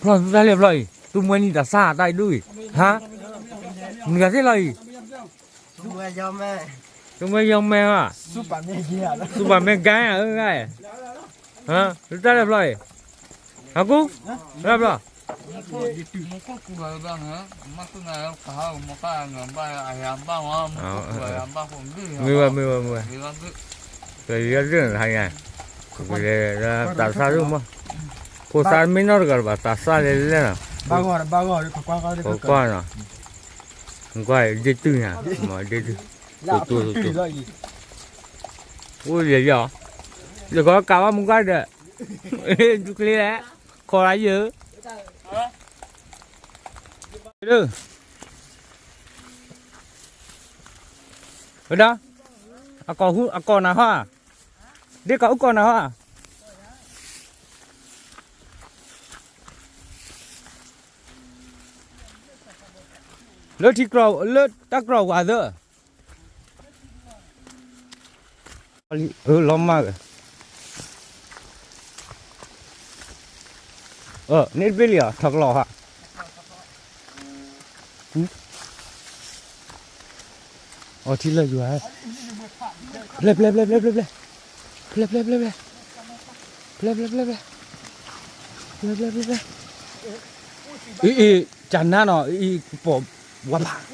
ဖျီၣ်သူတၢ်လဲၣ်ဖျီၣ်အံၤ, သူမွဲနံၤတၢ်ဆါတၢ်အံၤဒိၣ်အံၤ, ဟါ, နဂၤသ့ၣ်လီၤအံၤ, သူမွဲယီၤမဲဧါ, သူပာ်မ့ၢ်ဂါဧါ, အဂါ, ဟါ, သူတၢ်လဲၣ်ဖျီၣ်အံၤ, ဟါကူ, တၢ်ဖျီၣ် မ့ၢ်ဝဲ မ့ၢ်ဝဲ မ့ၢ်ဝဲ, ကယီၤဒၣ်နဟါညါ, တၢ်ဆါဒိၣ်မး, ဖိသၣ်မ့ၢ်နီတဂၤတဘၣ် တၢ်ဆါလဲၤလဲၤနီၤ, ကကွၢ်နီၤ, ကွၢ်ဒ့တုၢ်ညါ, မ့ၢ်ဒ့တုၢ်, အိၣ်ယဲၢ်ယဲၢ်, ယကီးကးဘၣ်မူကွၢ်ဒီး, ဒူကျ့လဲၣ်, ခီလၢယဲၢ် ဝဲဒၣ်, အကိာ်နၤဟီ, ဒ့ကိာ်အူကိာ်နၤဟီ, လၢထံကျိ, လၢတၢ်ကျိဝၤသၢ, လီၤမၢ်, န့ၣ်တဘ့ၣ်လံဧါ, ထီၣ်ကလီၤဟါ, အီထံလၢယွၤ, ဖျဲၣ်ဖျဲၣ်ဖျဲၣ်ဖျဲၣ်ဖျဲၣ်ဖျဲၣ်, ဖျဲၣ်ဖျဲၣ်ဖျဲၣ်ဖျဲၣ်, ဖျဲၣ်ဖျဲၣ်ဖျဲၣ်ဖျဲၣ်, ဖျဲၣ်ဖျဲၣ်ဖျဲၣ်ဖျဲၣ်, အ့ အ့ ကနါနီၤ, အ့ ကပိာ်ဝါဘၣ်,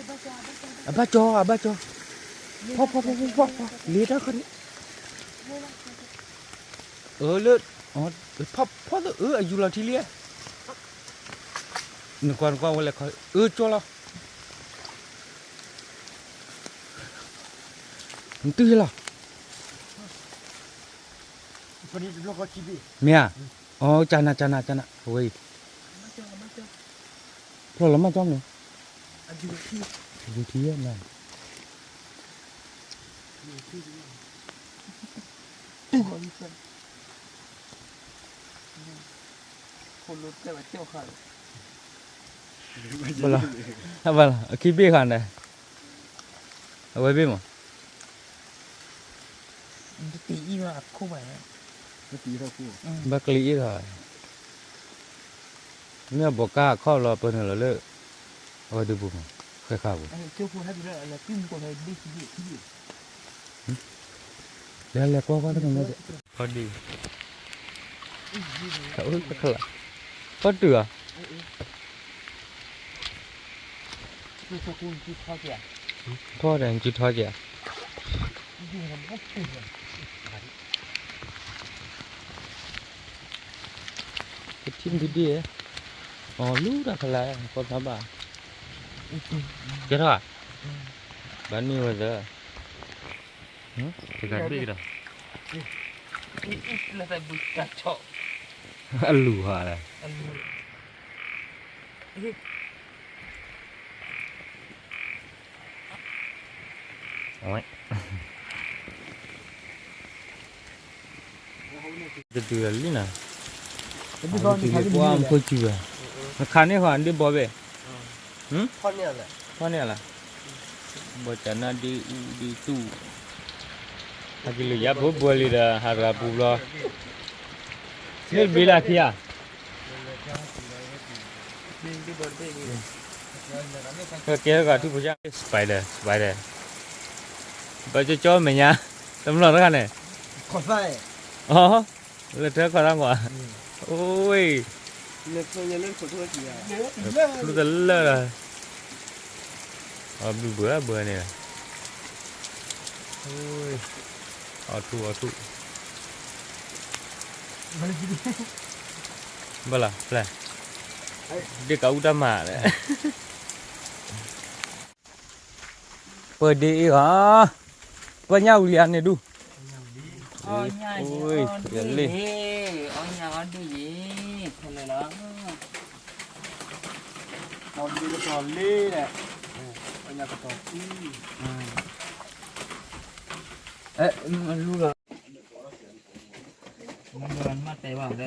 အဘၣ်ကၠီ အဘၣ်ကၠီ, ဖီဖီဖီဖီဖီ, လ့တၢ်ခီန့ၣ်, အၢ လၢ, ဖီဖီသၢ အၢ အယူၤလီၤထံလံ, နကွၢ်နကွၢ်ဝဲလဲၤခီ, အၢ ကၠီလီၤ, နတုၤလီၤ, မ့ၢ်ဧါ, အီ ကနါ ကနါ ကနါ အဝဲအံၤ, ဖျီၣ်လီၤမၢ်ကၠီမ့ၢ်, ယူၤထံယဲၢ်နၤ ဘၣ်လီၤ, အခံဘ့ၣ်ဃာ်န့ၣ်, အဝဲဘ့ၣ်မး, ဘၣ်ကလံၤအ့ၣ်ထီၣ်, မ့ၢ်အဘီကါအခီၣ်လီၤပၢနုာ်လီၤလၢ, အဝဲဒုးပူၤမး, ဃဲခါပူၤ လဲၤလဲၤကွၢ်ကွၢ်, ခီဒံး, ခီတုၤဧါ, ထီၣ်ဒီးစုထီၣ်ကဲဧါ, ကထံၣ်ဒ်ဒ်, အီၤလူၤတၢ်ဖးလၢ်, ကီၢ်သးဘၣ်, ကဲထီၣ်, ဘၣ်နုာ်ဝဲသၢ, တဂၤတဘ့ၣ်ကဒီး, အလူၤဟါလၢ, တတုၤလံနၤ, ပှၢ်မူခိၣ်စုဝဲ, နခးန့ၢ်ဃီဒ့ဘီဘ့ၣ်, ဖီၣ်န့ၢ်လၢ, ဘီကနၣ်ဒ့အူဒ့တူၢ်, ဟဲက့ၤလၢယၤဖိဘှဲလံဒီး ဟးတဂၤပူၤဘျီ, မ့ၢ်တဘ့ၣ်လၢခံဧါ ကဲထီၣ်ကထူၣ်ဖိဆၣ် spider spider, ဘၣ်ကၠီကၠီမဲာ်ညါ, တမျီၢ်တခါန့ၣ်, အီ, လၢထၢခီၣ်သၣ်ကွၢ်, အိ, ဖျူတလၢာ်လီၤ, အဘုဘၢဘၢန့ၣ်, အီထူအီထူ, ဘၣ်လီၤ, ဒ့ၣ်ကးအူတၢ်မၤ ပဒ့အ့ၣ်ဧါ, ပညၣ်ဝံၤလံဧါန့ၣ်ဒူၣ်, အီညၣ်အီဒ့ၣ်ယ့ၣ်, ဖဲလဲၣ်လီၤ, အီဒ့ၣ်ကတီၤလ့, အီညၣ်ကတီၤသံ, လူလီၤ,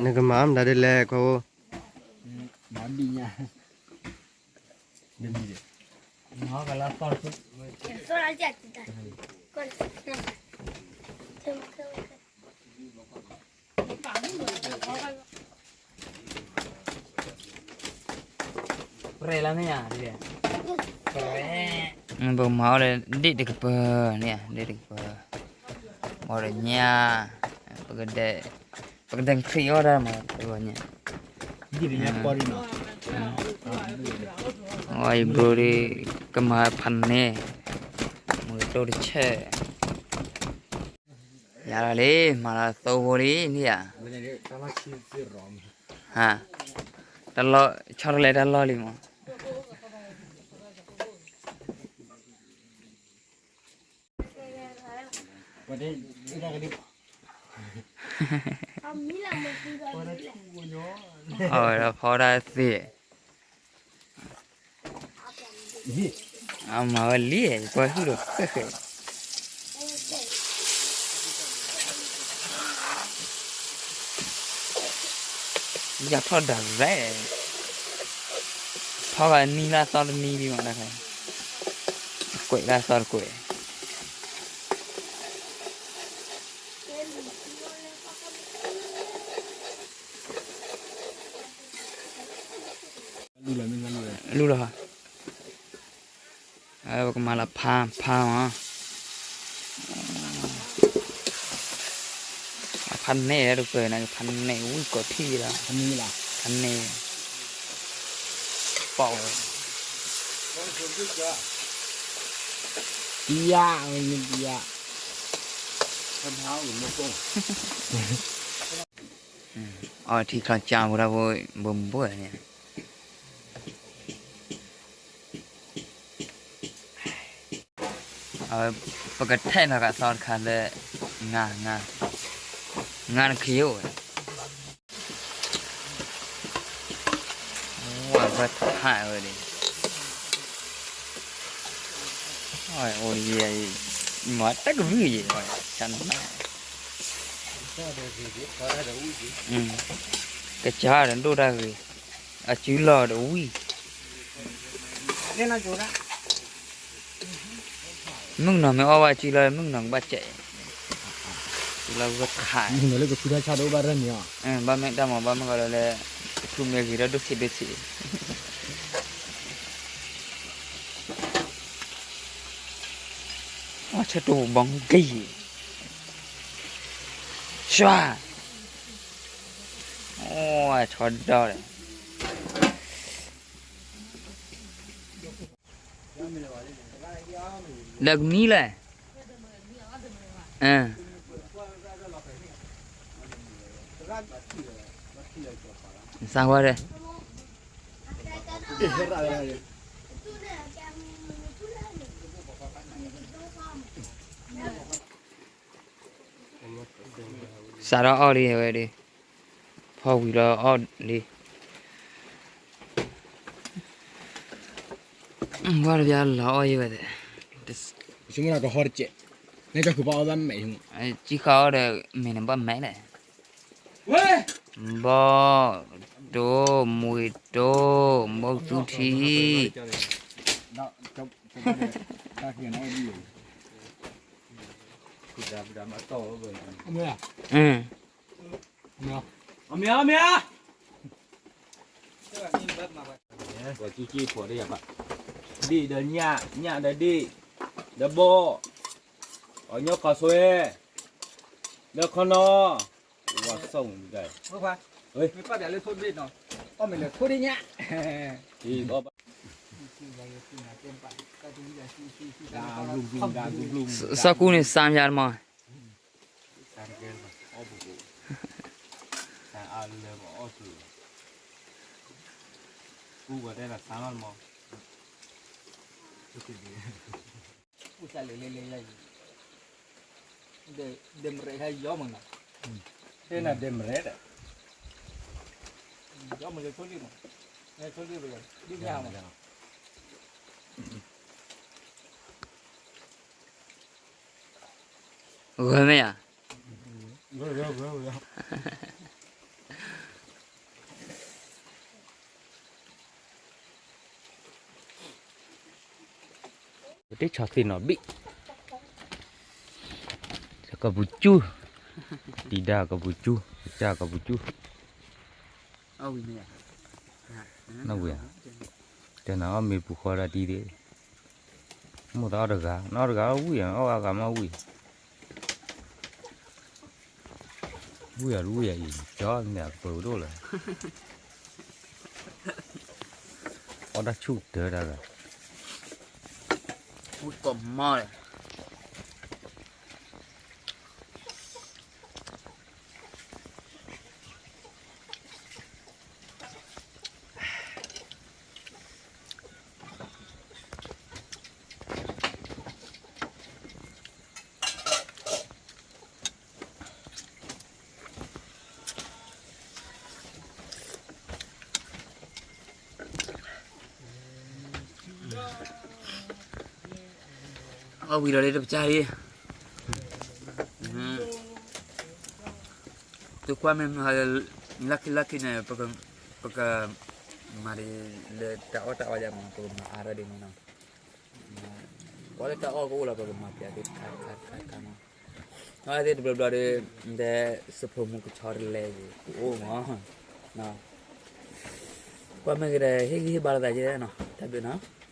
နကမၤမတၤဒ်လဲၣ် ခွါအိၣ်, မၤဒ်ညါ Sola ya está. Con- ကဲထီၣ်, ရဲၣ်လၢမ့ၢ်ဧါ, ပကမၤအီၤဒီးဒ့ၣ်တကပၤန့ၣ်, ဒ့ၣ်တကပၤ, ဘီဒီးညၣ်, ပကဒဲး, ပကဒဲးခရံာ်အီၣ်ဒၣ်မး, တဘီညၣ်, အဝဲယဘျိဒ်, ကမၤဖးန့ၣ်, မုၢ်ကတိၢ်တဆဲး ယၤလီၤလံ, မၤလီၤသိဖိလံန့ၣ်ဧါ, ဟါ, တၢ်လီၢ်, ဆီတလဲတၢ်လီၢ်လံမး, အဝဲဒၣ်ဖီဒၣ်သ့ၣ် အမၤဝဲလံ, ယကွၢ်ဟုၣ်ဒီးဃဲၣ်ဃဲၣ်, ယၤထီၣ်ဒၣ်ရဲၣ်, ထီၣ်ဂၤနံၤလၢအသီတနံၤလံမး, ကွဲးလၢအသီတကွဲး လူလီၤ, ပကမၤလီၤဖးဖးမး, ဖးန့ၣ်တကၢၢ်န့ၣ်, ဖးန့ၣ်ဝံၣ်ကိးထံၣ်လီၤ, ဖးန့ၣ်, ပီၣ်ဝဲ, တယၣ်, တယၣ်, အီထံချီကၠါဖိတၢ်ဖိ, ဘိဘိန့ၣ် ပကထဲးလီၤကသီတခါလၢ, ငါ, ငါ, ငါတခီအိၣ်ဝဲ, ဝဲဖးဝဲဒၣ်, အိၣ်ယဲ, မၤတၢ်ကဝံၣ်ယဲ, ကစၢ်ဒီးဒိၣ်တၢ်ဂ့ၤ, အစုလီၢ်ဒီးဝံၣ် မုၣ်ကနီၤမ့ၢ်အီၣ်ဘၣ်စုလီၢ်, မုၣ်ကနီၤကဘၣ်စဲး, စုလီၢ်ကဘၣ်ခး, ဘၣ်မ့ၢ်တၢ်မၤဘၣ်မ့ၢ်ကီးလၢ, တထူၣ်မ့ၢ်ဂ့ၤဒီးဒိၣ်ဆံးဒိၣ်ဆံး, ဆၢတိၢ်ဘီက့ၤ, ဆွါ, ဆီဒီး ဒီးကမံလဲၣ်, စးဝါဒီး, စးထီၣ်အီၣ်လံဝဲဒၣ်, ဖီဝံၤလီၤအီၣ်လံ, ဝါတဘျီလီၤအီၣ်ယံၤဝဲဒၣ်, ကဟီတကဲး, ကီၢ်ဃုာ်ဘၣ်အီၣ်ဘၣ်မဲာ်, ကံဃာ်အီၣ်ဒီးမ့ၢ်န့ၣ်ဘၣ်မဲာ်လဲၣ်, ဘီၣ်တိၢ်, မွံတိၢ်, ဘီၣ်သူထံ, အမ့ၢ်ဧါ, အမ့ၢ်ဧါ, ပှၤကံကံဖိးဒီးယၤဘၣ်, ဒ့ၣ်ဒီးညၣ်, ညၣ်ဒီးဒ့ၣ်, ဒီးဘီၣ်, အီၣ်ညီကီၢ်ဆွဲ, ဒီးခီနီၤ, ဝါစီၣ်မုၢ်ဒၣ်, မ့ၢ်ပၣ်ပၠးလၢထိၣ်ဒ့ၣ်နီၤ, အီၣ်မ့ၢ်လၢထိၣ်ဒ့ၣ်ညၣ်, စီၤကူန့ၣ်စၢ်ယၤတမး, ဒဲမရဲၣ်, ဂဲၤမ့ၢ်ဧါ, ပတ့ဆီသ့ၣ်နီၣ်ဘ့ၣ်, ကပူၤကၠူ, တံၤဒါကပူၤကၠူ, ကစၢ်ကပူၤကၠူ, နီၣ်ဝံၤဧါ, တဲနၤအီၣ်မ့ၤပူၤဃီဒၣ်တံၢ်သ့ၣ်, မိၢ်သးအီၣ်တဂၤ နအီၣ်တဂၤအီၣ်ဝံၣ်ဧါ အီၣ်အါဂၤမ့ၢ်ဝံၣ်, ဝံၣ်ဧါတဝံၣ်ဧါအံၤ ကၠီန့ၣ်အပၢၤဒိၣ်လၢ အီၣ်တၢ်ဆူၣ်တၢၤတၢ်ဂၤ, ဝံၣ်ကိးမီၢ်လၢ အီၣ်ဝံၤဒီးလၢတပစၢ်အံၤ, သုကွၢ်မ့ၢ် လၢခံလၢခံန့ၣ် ပက မၤဒ်လၢတၢ်အီၣ်တၢ်အီယါမး ပကမၤအါထီၣ်ဒ်န့ၣ်နီၤ, ပှၤလၢတၢ်အီၣ်ကအိၣ်လီၤ ပကမၤပျးသ့ၣ်တခါတခါတခါနီၤ, အဝဲသ့ၣ်တဘျီဘျီဒီး တဲစဖိမူကဆီတလဲယၤ ကအိၣ်မး, ကွၢ်မ့ၢ်က့ၤဒီး ဟ့ၣ်ဂံၢ်ဟ့ၣ်ဘါလိာ်သးက့ၤနီၤ တၢ်ဘျုးနီၤ.